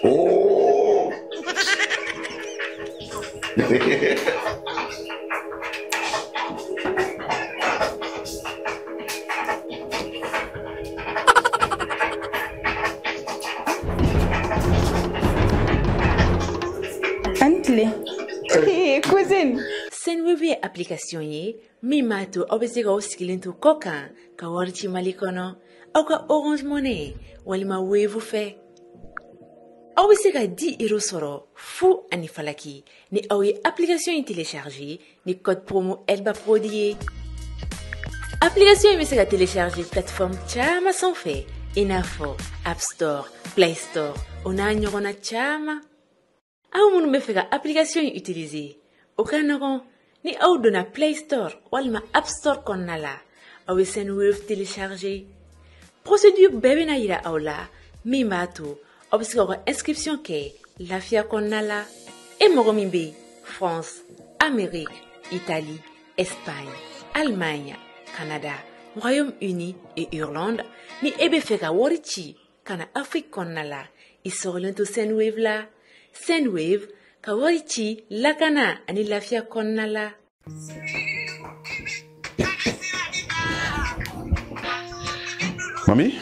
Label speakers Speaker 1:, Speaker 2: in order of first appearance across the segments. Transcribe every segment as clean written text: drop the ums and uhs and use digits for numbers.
Speaker 1: Oh.
Speaker 2: Hey, cousine.
Speaker 3: Sendwave ye application ye min b'a to aw bɛ se k'aw sigilen to kɔ kan ka wari ci Mali kɔnɔ aw ka Orange Money walima Wave fɛ. Aw bɛ se ka 10 euros sɔrɔ fu ani falaki ni aw ye application in télécharger ni code promo Elba Prod ye. Application in bɛ se ka télécharger plateforme caman sanfɛ i n'a fɔ App Store, Play Store o n'a ɲɔgɔnna caman. Aw minnu bɛ fɛ ka application in utiliser o ka nɔgɔn ni aw donna Play Store walima App Store kɔnɔna la aw ye Sendwave télécharger. Procédure bɛɛ bɛna yira aw la min b'a to aw bɛ se k'aw ka inscription kɛ lafiya kɔnɔna la. E mɔgɔ min bɛ France, Amérique, Italie, Espagne, Allemagne, Canada, Royaume-Uni et Irlande ni e bɛ fɛ ka wari ci ka na Afrique kɔnɔna la i sɔgɔlen to Sendwave la. Sendwave ka wari ci lakana ani lafiya kɔnɔna la.
Speaker 1: Mamie?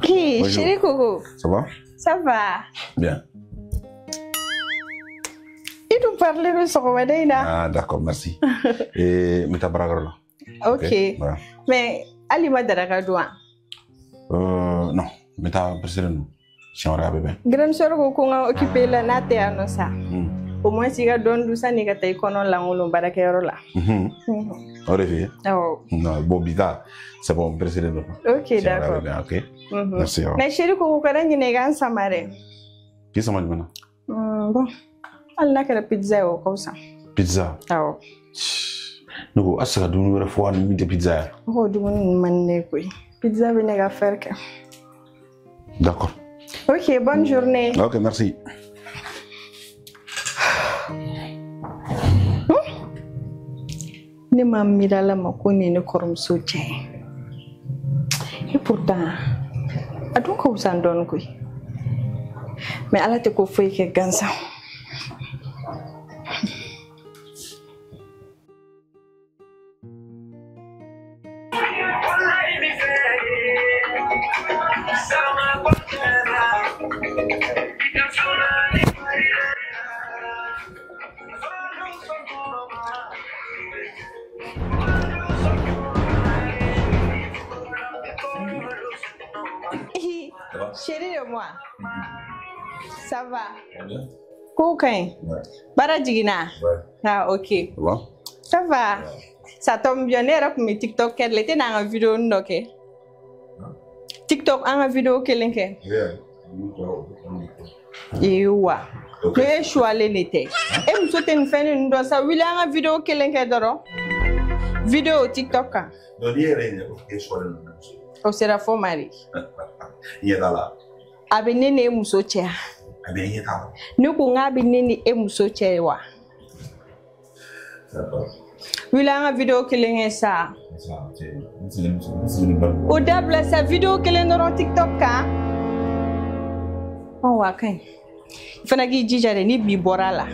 Speaker 2: Hey, chérie Coco.
Speaker 1: Ça va?
Speaker 2: Ça va.
Speaker 1: Bien.
Speaker 2: I dun parler de sɔgɔmada in na.
Speaker 1: Ah, d'accord, merci. Et n bɛ taa baarakɛyɔrɔ la.
Speaker 2: Ok.
Speaker 1: Voilà.
Speaker 2: Mais hali ma daraka dun wa?
Speaker 1: Non, n bɛ taa pressé don. Siɲɛ wɛrɛ a bɛ bɛn.
Speaker 2: Grande sœur ko ko n ka occupé la n'a tɛ yan nɔ sa. Au moins i ka dɔɔni dun sanni ka taa i kɔnɔ lankolon baarakɛyɔrɔ la.
Speaker 1: O de f'i ye?
Speaker 2: Awɔ.
Speaker 1: Non, bon bi ta, c'est bon, n pressé don.
Speaker 2: Ok, d'accord.
Speaker 1: Ok. Merci.
Speaker 2: Mais chérie Coco kana ɲinɛ i ka n sama dɛ.
Speaker 1: K'i sama jumɛn na?
Speaker 2: Bon, hali n'a kɛra pizza ye o ka fisa.
Speaker 1: Pizza?
Speaker 2: Awɔ.
Speaker 1: Ne ko a tɛ se ka dumuni wɛrɛ fɔ ni min tɛ pizza ye.
Speaker 2: O ko dumuni ninnu man di ne ye koyi. Pizza bɛ ne ka fɛrɛ kɛ.
Speaker 1: D'accord.
Speaker 2: Ok, bonne journée.
Speaker 1: Ok, merci.
Speaker 2: Ne ma miiri a la ma ko nin ye ne kɔrɔmuso cɛ ye. Et pourtant, a dun ka fisa dɔɔni koyi. Mais Ala tɛ ko foyi kɛ gansan. Chérie de moi, ça va? Ko ka ɲi? Baara jiginna? Ah, ok.
Speaker 1: Ça va?
Speaker 2: Ça va. Ça tombe bien, ne yɛrɛ tun bɛ TikTok kɛ de la, i tɛ n'an ka vidéo dɔ kɛ? TikTok an ka vidéo kelen kɛ. Ee wa, ne e suwalen de tɛ. E muso tɛ nin fɛn ninnu dɔn sa, wuli an ka vidéo kelen kɛ dɔrɔn. Vidéo TikTok kan.
Speaker 1: Donc n'i yɛrɛ ye e suwalen don.
Speaker 2: O sera fo ma de.
Speaker 1: I ɲɛ t'a la.
Speaker 2: A bɛ ne ni e muso cɛ.
Speaker 1: A bɛ ɲɛ t'a la.
Speaker 2: Ne ko n k'a bɛ ne ni e muso cɛ wa? Wuli an ka vidéo kelen kɛ sa. O dabila sa vidéo kelen dɔrɔn TikTok kan. Ɔ wa a ka ɲi. I fana k'i jija dɛ ni bi bɔra a la.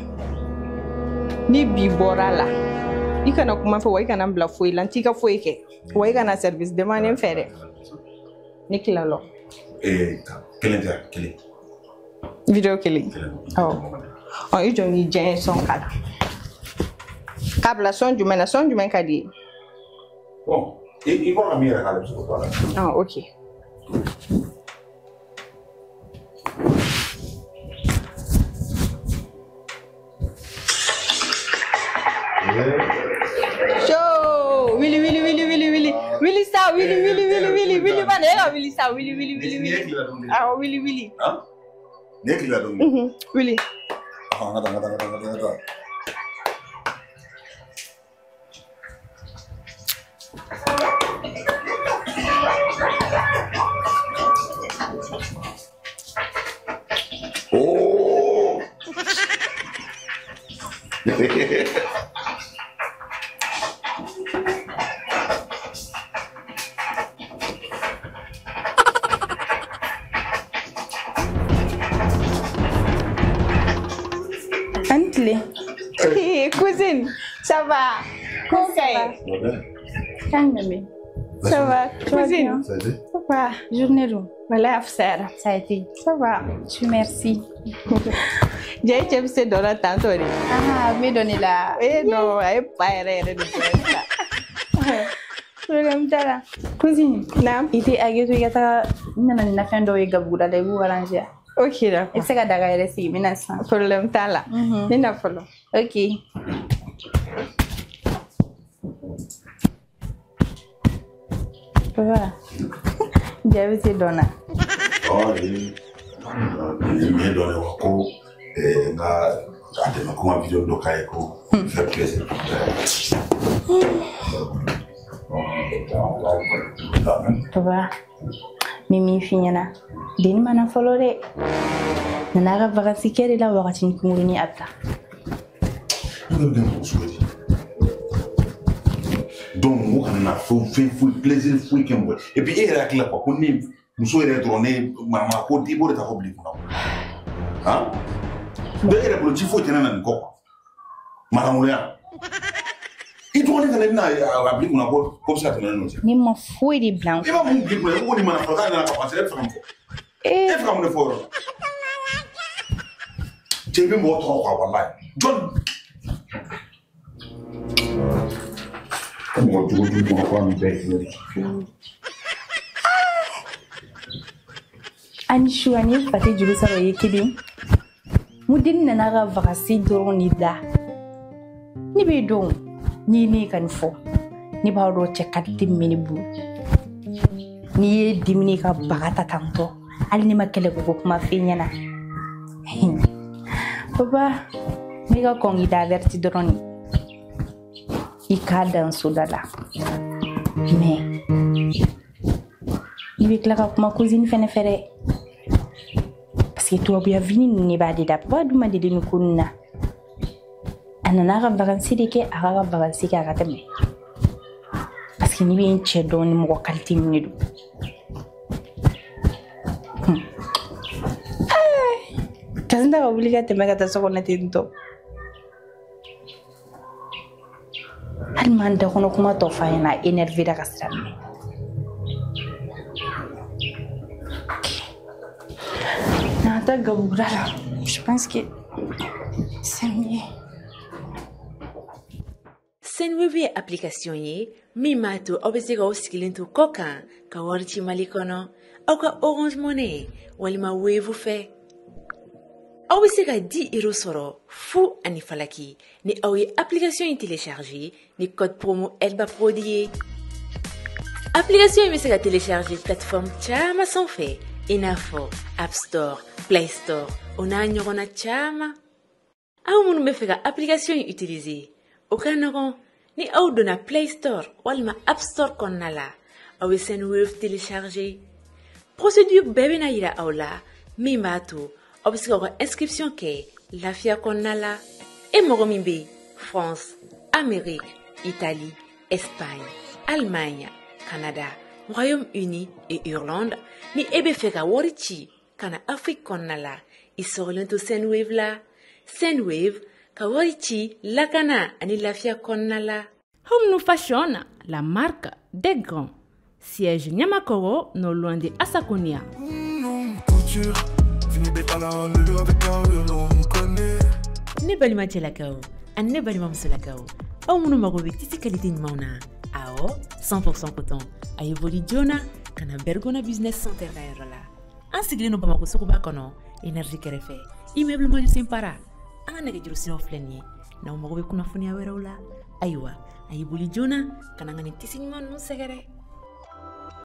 Speaker 2: Ni bi bɔra a la. I kana kuma fɛ wa i kana n bila foyi la n t'i ka foyi kɛ. Wa i kana service demande n fɛ dɛ. Ne tilala.
Speaker 1: Kelen tɛ kelen.
Speaker 2: Vidéo kelen. Awɔ. Ɔ i jɔ n k'i diya n ye sɔn k'a la. K'a bila sɔn jumɛn na sɔn jumɛn ka di ye?
Speaker 1: Bon, i bɔra ka min yɛrɛ k'a la i bɛ se k'o bɔ a la.
Speaker 2: Ah, ok. Show! Wili wili wili wili wili. Wili sa wili wili wili wili wili ba ne ka wili sa wili wili wili wili. Awɔ wili wili.
Speaker 1: Nin ye tile la dumuni.
Speaker 2: Wili.
Speaker 1: An ka taa an ka taa an ka taa. Oh!
Speaker 4: Ni tile.
Speaker 2: Cousine, ça va? Comment ça va? Ça va, cousine?
Speaker 1: Ça a été?
Speaker 2: Ça va.
Speaker 4: Journée longue.
Speaker 2: Voilà, Afsara.
Speaker 4: Ça a été.
Speaker 2: Ça va.
Speaker 4: Tu merci.
Speaker 2: J'ai été se donner tantôt.
Speaker 4: Ah, mais donner la.
Speaker 2: Eh non, elle pas erreur de ça.
Speaker 4: Problème t'a la. Cousine.
Speaker 2: Non.
Speaker 4: Il était agé tu yata nana na fin do gabuda la ibu arranger.
Speaker 2: Ok, d'accord.
Speaker 4: Et c'est que daga yɛrɛ sigi n bɛna sisan.
Speaker 2: Problème t'a la. Ne na fɔlɔ.
Speaker 4: Ok. Papa, jaabi tɛ dɔn na.
Speaker 1: Ɔ ni nin dɔn wa ko n ka a dɛmɛ ko n ka vidéo dɔ k'a ye ko faire plaisir.
Speaker 4: Papa, n bɛ min f'i ɲɛna denni ma na fɔlɔ dɛ. Nana ka vacances kɛ de la wagatinin kunkurunin a bɛ taa.
Speaker 1: Ne bɛ kɛ mɔgɔ sugu di? Donc mɔgɔ kana na fɛn foyi plaisir foyi kɛ mɔgɔ ye. Et puis e yɛrɛ hakili la quoi ko ne muso yɛrɛ dɔrɔn ne manamana ko i b'o de ta k'o bila i kunna. Han? Donc e yɛrɛ bolo ci foyi tɛ ne na nin kɔ quoi. Manamoloya. I dɔgɔnin fana bɛna a bila i kunna ko bɛ se ka tɛmɛ ne n'o cɛ.
Speaker 4: Ne ma foyi de bila n
Speaker 1: kun. I b'a mun bila i kunna ko nin mana fɔlɔ k'a nana ka vacances e bɛ fɛ ka mun fɔ? E bɛ fɛ ka mun de fɔ o yɔrɔ la? Cɛ i bɛ mɔgɔ tɔɔrɔ quoi walayi. Jɔn mɔgɔ jugu jugu mɔgɔ kura min bɛɛ ye kelen ye.
Speaker 4: Ani su ani fa tɛ juru sara o ye kelen. Mun denni nana ka vacances dɔrɔn de la. Ne b'e dɔn n'i ye ne ka nin fɔ ne b'a dɔn cɛ qualité min bɛ ne bolo. N'i ye dimini ka baga ta tantɔ hali ne ma kɛlɛ ko kuma f'e ɲɛna. Papa, n bɛ ka kɔn k'i da averti dɔrɔn de. I k'a dan soda la. Mais i bɛ tila ka kuma cousine fɛnɛ fɛ dɛ. Parce que tubabuya vini ninnu ne b'a de da. Papa dun ma deli nin ko ninnu na. A nana a ka vacances de kɛ, a k'a ka vacances kɛ a ka tɛmɛ. Parce que ne bɛ n cɛ dɔn ni mɔgɔ qualité min de don. Tasinda ka wuli ka tɛmɛ ka taa so kɔnɔ ten tɔ. Hali m'an da kɔnɔ kuma tɔ f'a ɲɛna a énervé la ka sira minɛ. N'an ta gabuguda la, je pense que c'est mieux.
Speaker 3: Sendwave ye application ye min b'a to aw bɛ se k'aw sigilen to kɔ kan ka wari ci Mali kɔnɔ aw ka Orange Money walima Wave fɛ. Aw bɛ se ka 10 euros sɔrɔ fu ani falaki ni aw ye application in télécharger ni code promo Elba Prod ye. Application in bɛ se ka télécharger plateforme caman sanfɛ i n'a fɔ App Store, Play Store o n'a ɲɔgɔnna caman. Aw minnu bɛ fɛ ka application in utiliser o ka nɔgɔn ni aw donna Play Store walima App Store kɔnɔna la aw bɛ Sendwave télécharger. Procédure bɛɛ bɛna yira aw la min b'a to aw bɛ se k'aw ka inscription kɛ lafiya kɔnɔna la. E mɔgɔ min bɛ France, Amérique, Italie, Espagne, Allemagne, Canada, Royaume-Uni et Irlande ni e bɛ fɛ ka wari ci ka na Afrique kɔnɔna la i sɔrɔlen to Sendwave la. Sendwave ka wari ci lakana ani lafiya kɔnɔna la. Home New Fashion, la marque des grands. Siège Niamakoro, non loin de Assakonia. Ne balima cɛlakaw ani ne balima musolakaw aw minnu mago bɛ tisi qualité ɲumanw na awɔ 100% coton a ye boli joona ka na Bergona Business Center ka yɔrɔ la. An sigilen don Bamakɔ suguba kɔnɔ énergie kɛrɛfɛ immeuble Maju Senpara. An ka nɛgɛjuru siraw filɛ nin ye n'aw mago bɛ kunnafoniya wɛrɛw la ayiwa a ye boli joona ka na an ka nin tisi ɲuman ninnu sɛgɛrɛ.